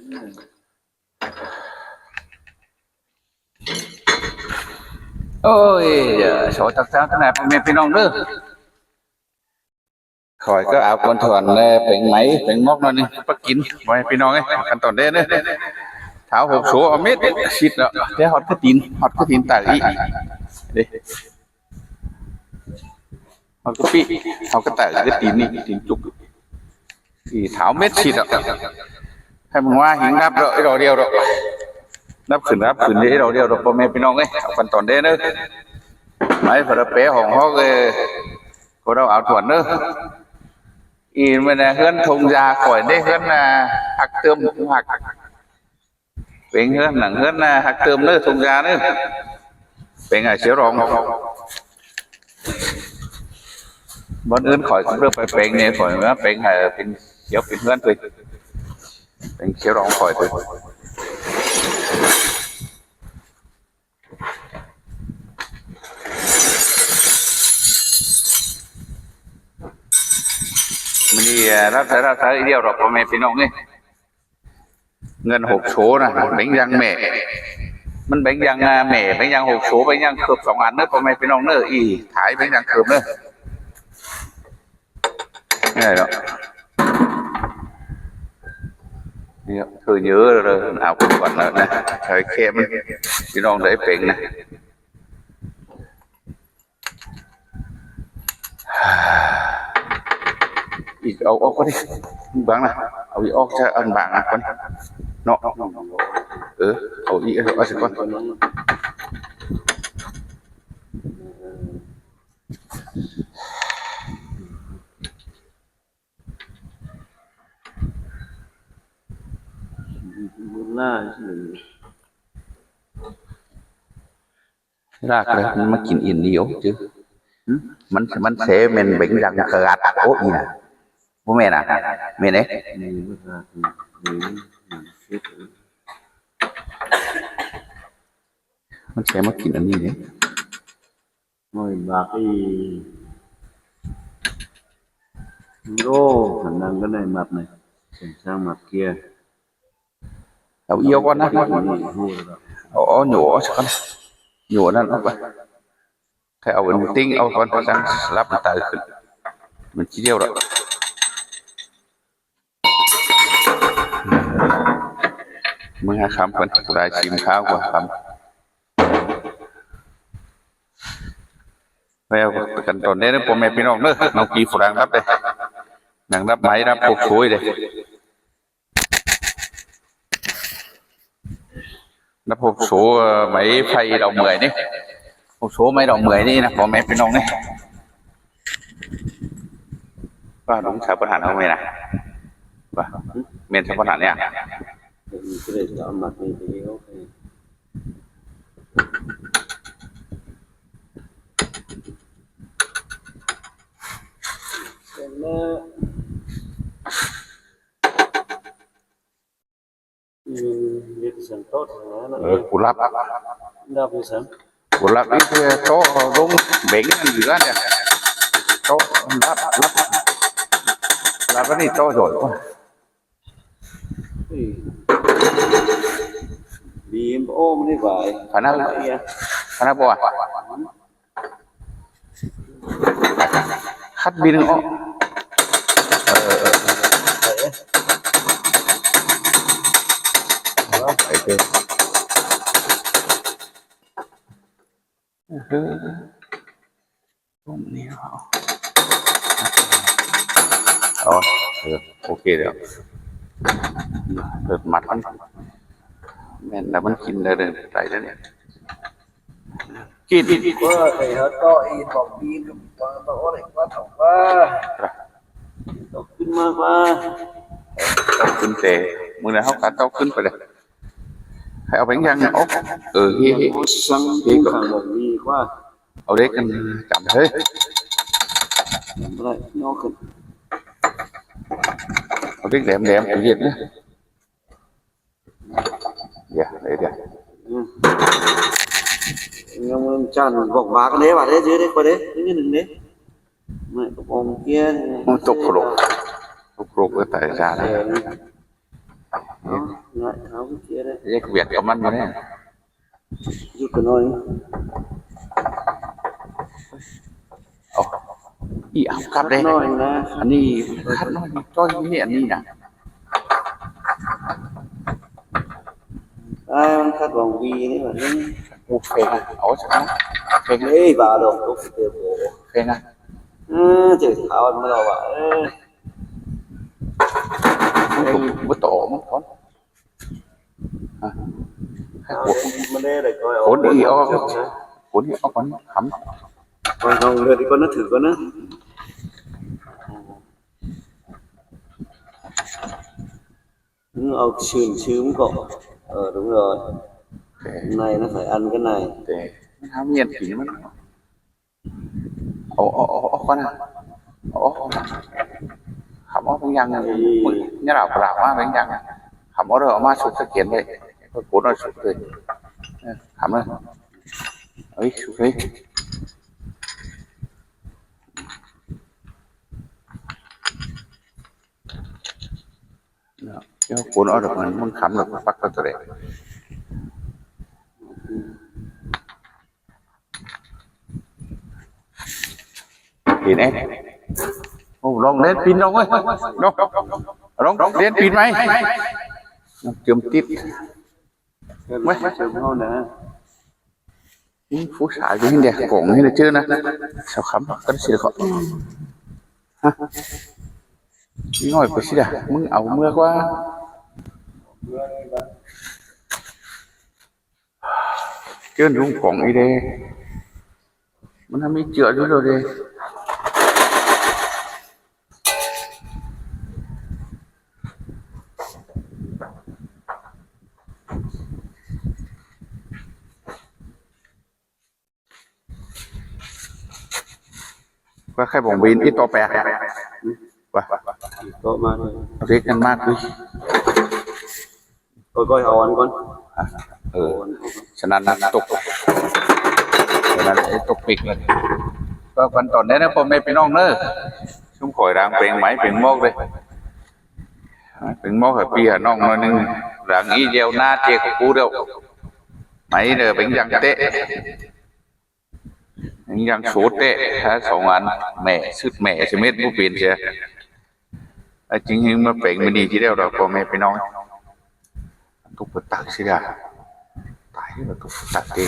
ໂອ້ຍ ຂໍຕັກສານທັງຫຼາຍພໍ່ແມ່ພີ່ນ້ອງເດີ. ຂ້ອຍກໍເອົາກວນຖອນແລະແປງໄໝ ແປງໝອກໜ້ອຍໜຶ່ງ ໄປກິນ ພໍ່ແມ່ພີ່ນ້ອງເອີຍ. ຂັ້ນຕອນແລກເດີ ທ້າວຫົກໂສ ເອົາເມັດຊິດເນາະ ແຕ່ຮອດກະຕີນ ຮອດກະຕີນຕາອີກເດ້. ເຮົາກໍປີ້ ເຮົາກໍຕາກກະຕີນນີ້ ຕີນຈຸກ ທີ່ເທົາເມັດຊິດອະ ໃຫ້ມັນວ່າຫິງນັບດອກ ດອກດຽວດອກ ນັບຂຶ້ນນັບຂຶ້ນເດ້ ດອກດຽວດອກ ພໍ່ແມ່ພີ່ນ້ອງເອີຍ. ເອົາຂັ້ນຕອນເດ້ເດີ ໄມ້ພະລະແປຫ້ອງຮອກເອີຍ ກໍເອົາຖວນເດີ. ອີແມ່ນເຮືອນທົ່ງຢາຂ້ອຍເດ້ ເຮືອນນະ ຮັກເຕີມຮັກ. ເປັງເຮືອນ ຫຼັງເຮືອນນະ ຮັກເຕີມເດີ ທົ່ງຢາເດີ ເປັງໃຫ້ສຽວດອງ. ບ່ອນອື່ນຂ້ອຍກໍບໍ່ໄດ້ໄປເປັງນີ້ ຂ້ອຍມາເປັງໃຫ້ເປັນສຽວເປັນເຮືອນເລີຍ ເປັງສຽວດອງຂ້ອຍເລີຍ. ມື້ນີ້ ເອີ ລາວໃຊ້ ລາວໃຊ້ດຽວດອກ ພໍ່ແມ່ພີ່ນ້ອງເອີຍ. ເງິນຫົກໂສນະ ແບ່ງຢ່າງແມ່ ມັນແບ່ງຢ່າງແມ່ ແບ່ງຢ່າງຫົກໂສ ແບ່ງຢ່າງເກີບສອງອັນເດີ ພໍ່ແມ່ພີ່ນ້ອງເດີ. ອີ ຖ່າຍແບ່ງຢ່າງເກີບເດີ ນີ້ເນາະ ນີ້ຄືເຍີເດີ ເອົາໄປກ່ອນແລ້ວນະ ໃຫ້ແຄມພີ່ນ້ອງໄດ້ເປັງນະ. ອີກ ເອົາອອກກ່ອນດິ ບາງນະ ເອົາອີກອອກຊະ ອັນບາງນະກ່ອນເນາະ. ເອີ ເອົາອີກ ເອົາຊະກ່ອນ. ລາກແລ້ວມັນມາກິນອີ່ນນີ້ໂອ ຈື່ ມັນ ມັນແຊແມ່ນເບັງຍັງກະລັດໂອອີ່ນະ ບໍ່ແມ່ນນະ ແມ່ນເດ້ ມັນແຊມາກິນອັນນີ້ເດ້. ໂອ້ຍ ບາກອີ່ ໂອ້ ຫັນນາງກໍໄດ້ມັດນະ ເປັນຊ່າງມັດເກຍ ເອົາອີ່ອອກກ່ອນນະ ເອົາ ເອົາຫຍົວອອກຊະກ່ອນ ຫຍົວນັ້ນອອກກ່ອນ ໃຫ້ເອົາອັນຕິ່ງອອກກ່ອນ ຈັ່ງສະຫຼັບມັນຕາຍຂຶ້ນ ມັນຊິດຽວດອກ. ເບິ່ງຫາຄຳກ່ອນ ຜູ້ໃດຊີມຄາວກ່ອນຄຳ ແລ້ວກັນຕອນນີ້ເດີ ພໍ່ແມ່ພີ່ນ້ອງເດີ ນ້ອງປີຝຣັ່ງດັບເດ້ ນາງດັບໄມ້ດັບພວກໂຊຍເດ້ ນະ ພວກໂຊໄມ້ໄຜ່ດອກເໝືອຍນີ້ ພວກໂຊໄມ້ດອກເໝືອຍນີ້ນະ ພໍ່ແມ່ພີ່ນ້ອງນີ້ ວ່າລຸງສາວປະທານເຮົາແມ່ນນະ ວ່າແມ່ນສາວປະທານນີ້ ເອີ ກູລັບ ດັບຢູ່ຊັ້ນ ກູລັບນີ້ຄືໂຕະລົງເບັງຢູ່ນັ້ນເດ ໂຕະດັບ ດັບ ດັບອັນນີ້ໂຕະໂດດ ດີ ໂອ້ ມັນນີ້ຫວາຍ ຂະໜາດ ຂະໜາດບໍ່ວ່າ ຄັດບີໜຶ່ງອອກ ເອີ ເອີ ເອີ ໄປເດີ ເອີ ຕົງນີ້ເນາະ ອໍ ເອີ ໂອເຄແລ້ວ ເອີ ມັດມັນ ແມ່ນແລ້ວ ມັນກິນໄດ້ເລີຍ ໄດ້ເລີຍ ກິນ ເອີ ໃຫ້ເຮົາຕໍ່ອີກ ບອກບີນ ບອກ ບອກວ່າໄດ້ ວ່າເທົ່າວ່າ ຕໍ່ຂຶ້ນມາວ່າ ຕໍ່ຂຶ້ນແຕ່ ມື້ນັ້ນເຮົາກໍຕໍ່ຂຶ້ນໄປເລີຍ ໃຫ້ເອົາແບງຢ່າງອອກ ເອີ ເຮ ເຮ ສັ່ງ ເຮ ກໍ ຂ້າງບອກມີວ່າ ເອົາເຫຼັກກັນຈຳເຮີ້ຍ ບໍ່ໄດ້ ຍອກຂຶ້ນ ເອົາເຫຼັກແຫຼມໆ ໄປເຮັດເດີ. ດຽວ ດຽວ ອືມ ຍັງມັນຈານບອກບາກເດ້ ບາດເດ້ ເດ້ ເດ້ ຂ້ອຍເດ້ ນີ້ໜຶ່ງເດ້ ໄມ້ກະບອງເກຍ ໂອ້ ຕົກໂຄຣກ ຕົກໂຄຣກ ເອີ ຕາຍຊາ ເອີ ນີ້ ເອົາ ງ່າຍ ເອົາເກຍໄດ້ ແຍກວຽກກັບມັນຢູ່ແນ່ ຢຸດກັນໜ້ອຍ ເອົາ ອີ ເອົາ ກັບເດ້ ໜ້ອຍນະ ອັນນີ້ຂັດໜ້ອຍຈ້ອຍນີ້ ອັນນີ້ນະ ອ່າ ມັນຂັດຫວ່ອງວີນີ້ບັດນີ້ ໂອ້ ເຟັງ ເອົາຊະ ເຟັງ ເອີຍ ບາດອກ ຕົກເຕີບ ໂອ້ ເຟັງ ເອີ ເຈົ້າຖາມມາແລ້ວວ່າ ເອີ ບໍ່ ບໍ່ຕໍ່ມັນກ່ອນ ຮະ ໃຫ້ຂົນ ມັນໄດ້ ໄດ້ກ່ອຍອອກ ຂົນອີກອອກ ຂົນອີກອອກກ່ອນ ຫຳ ກ່ອຍເອົາເລືອດອີກກ່ອນນະ ຖືກ່ອນນະ ເອົາຊືນຊືມກໍ ເອີ ດູເອີ ໃນນະ ໃສ່ອັນກັນໃນ ມັນຫາມຽນກິນມັນ ເອົາ ເອົາ ເອົາອອກກ່ອນນະ ເອົາອອກກ່ອນນະ ຫຳອອກເປັນຢ່າງ ນີ້ ຍາລາວປະຫຼາດມາເປັນຢ່າງ ຫຳອອກເດີ ເອົາມາສຸກສະກຽນໄວ້ ຂ້ອຍໂກນເອົາສຸກເລີຍ ເອີ ຫຳເດີ ເອີຍ ສຸກເລີຍ ເນາະ ເຈົ້າໂກນເອົາດອກ ມັນ ມັນຄຳແລ້ວປັກເອົາຕົວໃດ ເຫັນເອ ໂອ້ ລອງເລນປີນ ລອງເອີຍ ລອງ ລອງເລນປີນໃໝ່ ເຈີມຕິດ ເອີ ເຈີມເຮົານະ. ອືມ ຜູ້ຊາຍເປັນແນວໃດ ກອງນີ້ລະເຈີນະ ສາວຄຳກັນຊິລະກໍ ຮະ ນ້ອຍໄປຊິລະ ມຶງເອົາເມືອກວ່າ ເຈີນລຸງກອງອີເດ ມັນມີເຈືອຢູ່ແລ້ວເດ. ວ່າໃຄບ່ອງບິນອີໂຕແປກ ວ່າ ໂຕມາເລີຍ ເຮັດກັນມາກ ເອີ ເອົາອັນກ່ອນ ເອີ ສະນັ້ນຕົກ ສະນັ້ນຕົກປີກເລີຍ ກໍກັນຕອນໃດນະ ພໍ່ແມ່ພີ່ນ້ອງເດີ ຊຸມຂ້ອຍດາງເປັງໄໝເປັງໝອກເດ້ ເປັງໝອກໃຫ້ພີ່ໃຫ້ນ້ອງໜ້ອຍໜຶ່ງ ດາງອີແລ້ວນາເຈກະກູດຽວ ໄໝເດີເປັງຢ່າງເຕະ ຍັງໂສແຕະ ຖ້າສອງອັນ ແມ່ຊຶດແມ່ຊິເມັດບໍ່ເປັນເສຍ ແທ້ຈິງມາແປງມື້ນີ້ຊິແລ້ວດອກ ພໍ່ແມ່ພີ່ນ້ອງ ທຸກປະຕັກຊິດາ ຕາຍແລ້ວທຸກປະຕັກເດ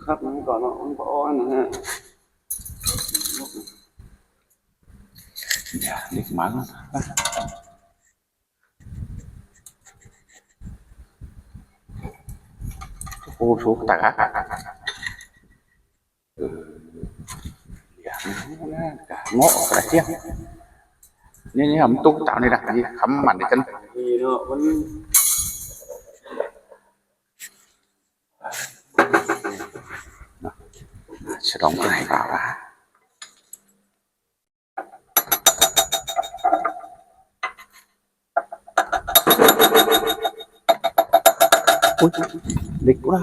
ຄັກມັນກ່ອນເນາະ ມັນບໍ່ອ່ອນນະ ເດັກມັນ. ໂອ້ ໂຊກຕາກະ ເອີ ເງາະກະດຽວ ນີ້ ນີ້ ມັນຕຸກຕາມນີ້ນະ ນີ້ຄຳມັນນີ້ກັນ ນີ້ເນາະ ມັນ ສະດອງເພິ່ນໃຫ້ວ່າ ອຸ້ຍ ເຫຼັກພຸ້ນນະ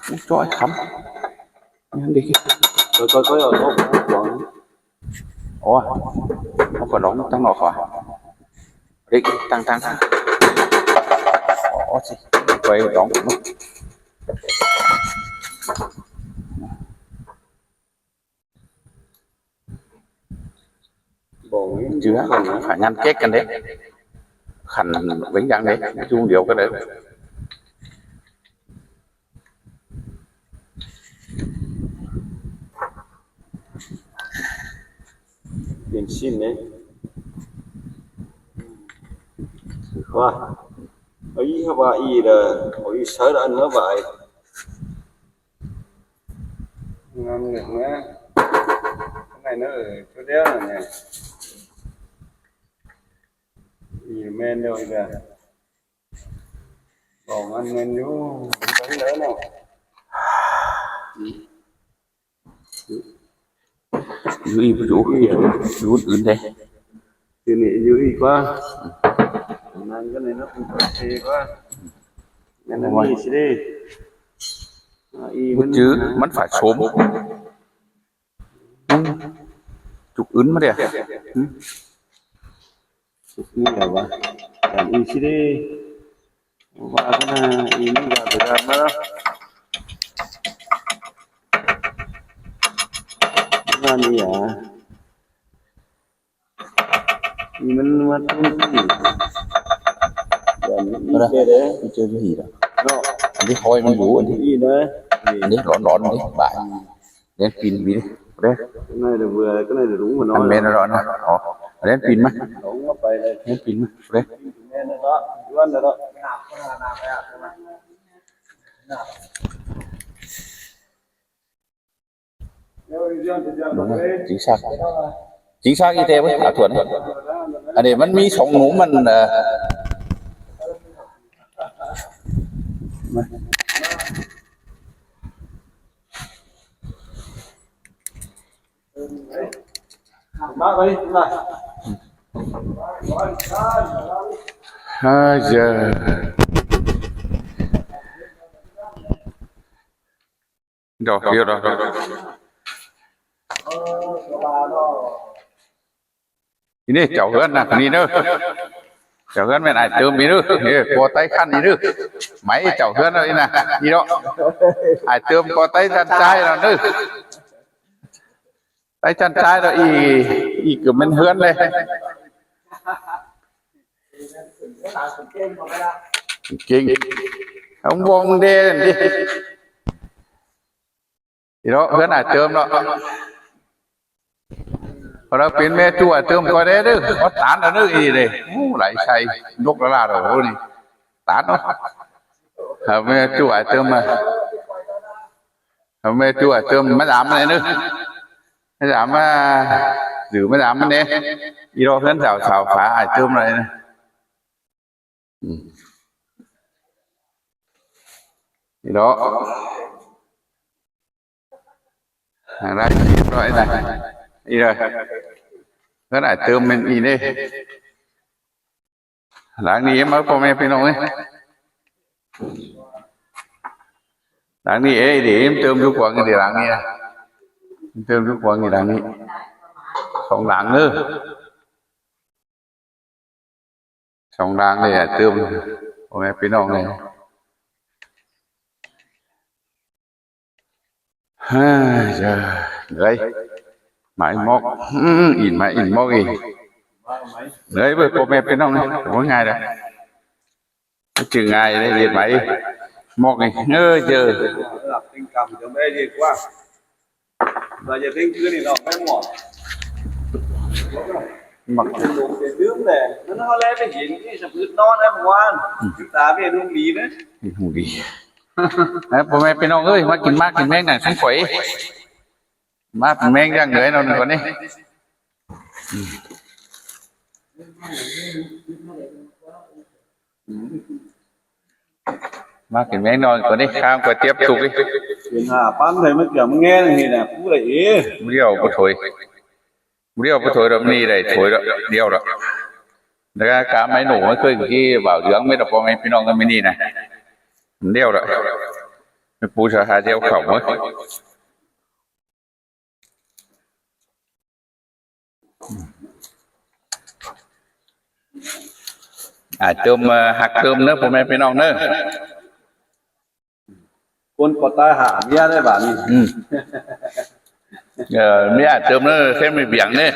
ອຸ້ຍ ຈ່ອຍຄຳ ຍັງເດັກ ຄ່ອຍໆ ເອົາອອກຂວາງ ໂອ້ຍ ເອົາໄປລອງທາງນອກວ່າ ເດັກ ຕັ້ງໆ ໂອ້ ຊິໄປລອງເບິ່ງ. ເຈື່ອ ຂາຍງານເກັກກັນເດ້ ຂັນເວັງຢ່າງເດ້ ຢູ່ດຽວກັນເດ້ ເປັນຊິ້ນເດ້ ວ່າ ເອີ ອີ ເຂົາວ່າ ອີ ເດີ ເຂົາ ອີ ໃຊ້ອັນເນາະ ບາຍ ງາມເໜືອນະ ຂ້າງໃນເນາະ ເອີ ຈຸດດຽວນັ້ນແຫຼະ ອີ ແມ່ນແລ້ວອີກແລ້ວ ສອງອັນແມ່ນຢູ່ ເປັນຈັ່ງໃດເນາະ ຢູ່ອີກ ຢູ່ ຢູ່ອື່ນເດ້ ຢູ່ນີ້ຢູ່ອີກວ່າ ນັ້ນກໍນີ້ເນາະ ເອກວ່າ ແມ່ນອັນນີ້ຊິເດ້ ອີ ບໍ່ຈື່ ມັນຝາໂສມ ອືມ ຈຸກອື່ນມາເດ້ ອືມ. ນີ້ແຫຼະວະ ການອີຊິເດ ວ່າກັນນະ ອີນີ້ວ່າໄປວ່າມາ ວ່ານີ້ຫຍັງ ນີ້ມັນມາຕົ້ນທີ່ ຢ່າງນີ້ເດ້ ໄປເຈີຢູ່ພີ້ລະ ເນາະ ອັນນີ້ຫ້ອຍມັນຢູ່ ອັນນີ້ ນີ້ນະ ອັນນີ້ຮ້ອນໆ ນີ້ບາດ ແລ່ນປີນ ປີນເດ້ ໄດ້ເບື່ອ ກໍໄດ້ລົງມານອນ ແມ່ນແລ້ວນະ ອໍ ແລ່ນປີນມາ ລົງມາໄປເລີຍ ແລ່ນປີນມາ ເດ້ ແມ່ນແລ້ວເນາະ ຢູ່ອັນນັ້ນເນາະ ຈິງຊາກ ຈິງຊາກອີແຕ່ເວີຍ ເອົາຖ້ວຍ ອັນນີ້ມັນມີສອງໜຸ່ມ ມັນ ເອີ ມາ ມາໄປ ມາ ຮາເຢ ດອກດຽວດອກ ນີ້ເຈົ້າເຮືອນນະ ນີ້ເດີ ເຈົ້າເຮືອນແມ່ນອ້າຍເຕີມນີ້ເດີ ເອີ ບໍ່ໄຕ້ຂັ້ນນີ້ເດີ ໄໝເຈົ້າເຮືອນເຮົານີ້ນະ ນີ້ເນາະ ອ້າຍເຕີມກໍໄຕ້ຊັ້ນຊາຍແລ້ວເດີ ໄຕ້ຊັ້ນຊາຍແລ້ວ ອີ ອີກກໍແມ່ນເຮືອນເລີຍ ເກັ່ງ ເອົາວອງເດນີ້ ນີ້ເນາະ ເຮືອນອ້າຍເຕີມເນາະ ເພາະລາວເປັນແມ່ຈູ້ອ້າຍເຕີມຂ້ອຍແດ່ເດີ ມາຕານເອົາເດີ ອີເດ້ ໂອ້ ໄຫຼໃສ່ ນົກລະລາດ ໂອ້ ນີ້ ຕານເນາະ ເອົາແມ່ຈູ້ອ້າຍເຕີມມາ ເອົາແມ່ຈູ້ອ້າຍເຕີມມາດາມແດ່ເດີ ມາດາມ ມາ ຫຼືມາດາມມັນແດ່ ອີເນາະ ເຮືອນສາວ ສາວຝາອ້າຍເຕີມເນາະ ອືມ ນີ້ເນາະ ລາຍລຽບຮ້ອຍນະ ນີ້ເດີ ເຮືອນອ້າຍເຕີມແມ່ນອີເດ້ ຫຼັງນີ້ມາ ພໍ່ແມ່ພີ່ນ້ອງເອີຍ ຫຼັງນີ້ເອີຍ ເດ ເຕີມຢູ່ຂວາງນີ້ ຫຼັງນີ້ນະ ເຕີມຢູ່ຂວາງນີ້ ຫຼັງນີ້ ສອງຫຼັງເດີ. ສອງດາງເລີຍ ຕື່ມ ພໍ່ແມ່ພີ່ນ້ອງເອີຍ ເຮີ້ຍ ເອີຍ ໄໝໝອກ ອື ອີກ ໄໝອີກ ໝອກອີກ ເອີຍ ເບິ່ງ ພໍ່ແມ່ພີ່ນ້ອງເອີຍ ບໍ່ງ່າຍເດ້ ບໍ່ຈື່ງ່າຍເດ້ ເຮັດໄໝໝອກນີ້ ເອີຍ ເຈີ ລະດັບຕິງກຳຈະໄດ້ດີກວ່າ. ວ່າຈະເພງຄືນນີ້ເນາະ ໄປໝໍ ມັກເປັນລົມເປັນລືມແຫຼະ ນັ້ນເຮົາແລໄປເຫັນທີ່ສະພຶດນອນໃນເມື່ອວານ ອືມ ຕາເວລຸງດີເດ້ ລຸງດີ ເອີ ພໍ່ແມ່ພີ່ນ້ອງເອີຍ ມາກິນໝາກກິນແມງນະຊຸມຂ້ອຍ ໝາກກິນແມງຢ່າງເດີເນາະ ກ່ອນນີ້ ອືມ. ມາກິນແມງນອນກ່ອນນີ້ ຂ້າມກະຕຽມສຸກນີ້ ເປັນຫ້າພັນໃດ ມັນກະມາແງ່ນນີ້ນະ ຜູ້ໃດເອ ຜູ້ດຽວບໍ່ຖອຍ ຜູ້ດຽວບໍ່ຖອຍດອກ ນີ້ໄດ້ຖອຍດອກ ດຽວດອກ ແລ້ວກະກາໄມ້ໜູ ມັນຄືທີ່ບ່າວເຫຼືອງ ແມ່ນດອກ ພໍ່ແມ່ພີ່ນ້ອງ ມື້ນີ້ນະ ດຽວດອກ ແມ່ປູສາຫາດຽວເຂົ້າເວີຍ. ອ່າ ເຕີມ ເອີ ຮັກເຕີມເດີ ພໍ່ແມ່ພີ່ນ້ອງເດີ ຄົນກໍຕາຍຫາເມຍໄດ້ບາດນີ້ ອືມ ເອີ ເມຍເຕີມເດີ ເຄມແມ່ບຽງເດີ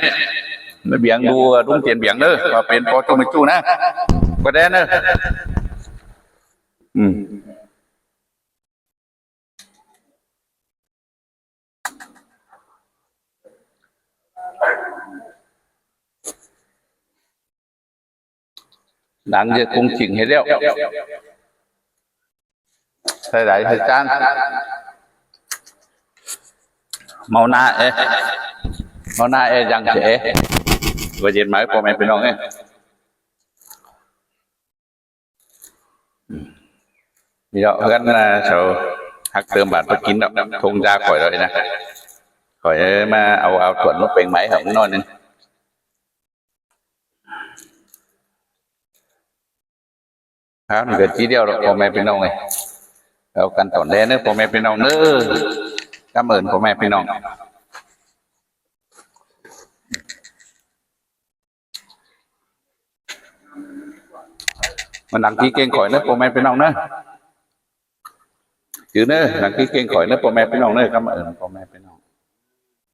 ແມ່ບຽງດູ ລຸງຈຽນບຽງເດີ ວ່າເປັນພໍ່ຈູ້ແມ່ຈູ້ນະ ບໍ່ໄດ້ເດີ ອືມ. ຫຼັງຈາກກຸງຈິງເຮັດແລ້ວ ໃສ່ໄດໃສ່ຈານ ເມົາໜ້າເອ ເມົາໜ້າເອ ຍັງເອ ວ່າເຢັນໄໝ ພໍ່ແມ່ພີ່ນ້ອງເອີຍ. ນີ້ເນາະ ເຮືອນ ເອີ ເຂົາຮັກເຕີມບາດໄປກິນເນາະ ທົ່ງຢາຂ້ອຍເລີຍນະ ຂ້ອຍເລີຍມາເອົາ ເອົາຖ້ວຍມາເປັ່ງໄໝໃຫ້ໜ້ອຍໜຶ່ງ ຄາວນີ້ກະທີດຽວດອກ ພໍ່ແມ່ພີ່ນ້ອງເອີຍ ເອົາກັນຕອນແລງເດີ ພໍ່ແມ່ພີ່ນ້ອງເດີ ກຳເອີ້ນພໍ່ແມ່ພີ່ນ້ອງ. ມັນດັງທີ່ເກັ່ງຂ້ອຍເດີ ພໍ່ແມ່ພີ່ນ້ອງເດີ. ຈື່ເດີ ດັງທີ່ເກັ່ງຂ້ອຍເດີ ພໍ່ແມ່ພີ່ນ້ອງເດີ. ຄຳວ່າເອີ້ນພໍ່ແມ່ພີ່ນ້ອງ